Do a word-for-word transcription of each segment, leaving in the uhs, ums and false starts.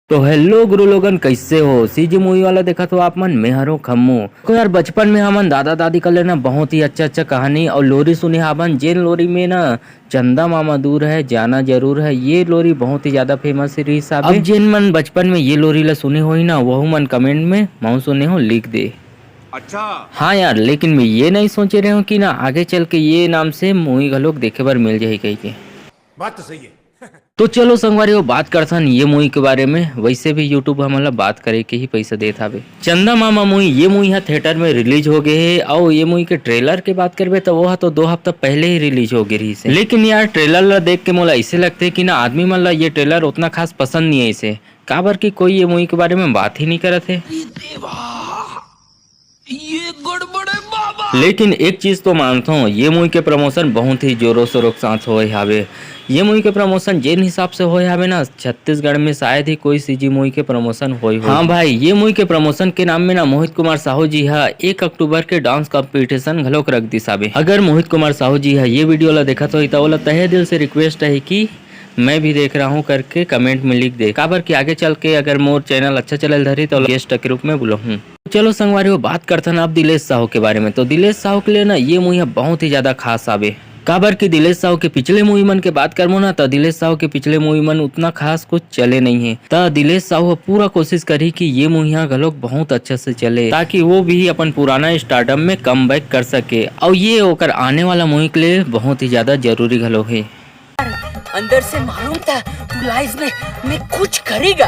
तो हेलो गुरु लोगन, कैसे हो? सीजी मूवी वाला देखत हो आप मन, मैं हरो खम्मू। देखो यार, बचपन में हमन दादा दादी कर लेना बहुत ही अच्छा अच्छा कहानी और लोरी सुने हाबन, जेन लोरी में ना चंदा मामा दूर है, जाना जरूर है, ये लोरी बहुत ही ज्यादा फेमस रहिस हाबे। अब जेन मन बचपन में ये लोरी ला सुने होही ना, वहू मन कमेंट में महू सुने हो लिख दे। अच्छा। हाँ यार, लेकिन मैं ये नहीं सोचे रहे हूँ कि ना आगे चल के ये नाम से मूवी घलोक देखे बर मिल जाही कही के। बात तो सही है। तो चलो संगवारी हो, बात करथन ये मूवी के बारे में। वैसे भी YouTube हमन ला बात करे के ही पैसा देत हावे। चंदा मामा मूवी, ये मूवी हा थिएटर में रिलीज हो गए हे, और ये मूवी के ट्रेलर के बात करबे तो वो हा तो दो हफ्ता पहले ही रिलीज हो गए रहिस हे। लेकिन यार, ट्रेलर ला देख के मोला ऐसे लगते कि ना आदमी मन ला ये ट्रेलर उतना खास पसंद नहीं आइस हे, काबर कि कोई ये मूवी के बारे में बात ही नहीं करत हे। ये गड़बड़ है बाबा। लेकिन एक चीज तो मानता हूँ, ये मूवी के प्रमोशन बहुत ही जोरों शोरों के साथ होए हावे। ये मूवी के प्रमोशन जेन हिसाब से होए हावे ना, छत्तीसगढ़ में शायद ही कोई सीजी मूवी के प्रमोशन होए हो। हाँ भाई, ये मूवी के प्रमोशन के नाम में ना मोहित कुमार साहू जी हा एक अक्टूबर के डांस कंपटीशन घलोक रख दिस हावे। अगर मोहित कुमार साहू जी हा ये वीडियो ला देखत होही तो ओला तहे दिल से रिक्वेस्ट है कि मैं भी देख रहा हूँ करके कमेंट में लिख दे, काबर कि आगे चल के अगर मोर चैनल अच्छा चलल धरी तो गेस्ट के रूप में बुलाहूँ। चलो संगवारी हो, बात करथन अब दिलेश साहू के बारे में। तो दिलेश साहू के लिए ना ये मूवी ह बहुत ही ज्यादा खास आवे, काबर कि दिलेश साहू के पिछले मूवी मन के बात करबो ना, तो दिलेश साहू के पिछले मूवी मन उतना खास कुछ चले नहीं है। तो दिलेश साहू ह पूरा कोशिश करही कि ये मूवी ह घलोक बहुत अच्छा से चले, ताकि वो भी अपन पुराना स्टारडम में कम बैक कर सके। और ये ओकर आने वाला मूवी के लिए बहुत ही ज्यादा जरूरी घलो है। अंदर से मालूम था तू लाइफ में, में कुछ करेगा।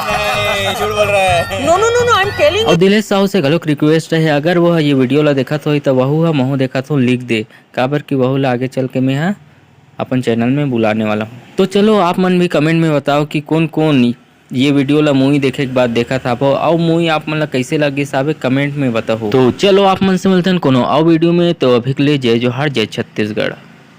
नहीं, झूठ बोल रहा है। No, no, no, no, I am telling और you। दिलेश साहू से घलोक रिक्वेस्ट है, अगर वो ये वीडियो ला देखत होही तो वहू हा महू देखत हो लिख दे, काबर कि वहू ला आगे चल के मैं हा अपन चैनल में बुलाने वाला हूँ। तो चलो आप मन भी कमेंट में बताओ कि कौन कौन ये वीडियो ला मूवी देखे के बाद देखत हाबो, और मूवी आप मन ला कैसे लगिस हाबे कमेंट में बताओ। तो चलो आप मन से मिलथन कोनो और वीडियो में, तो अभी के लिए जय जोहार, जय छत्तीसगढ़।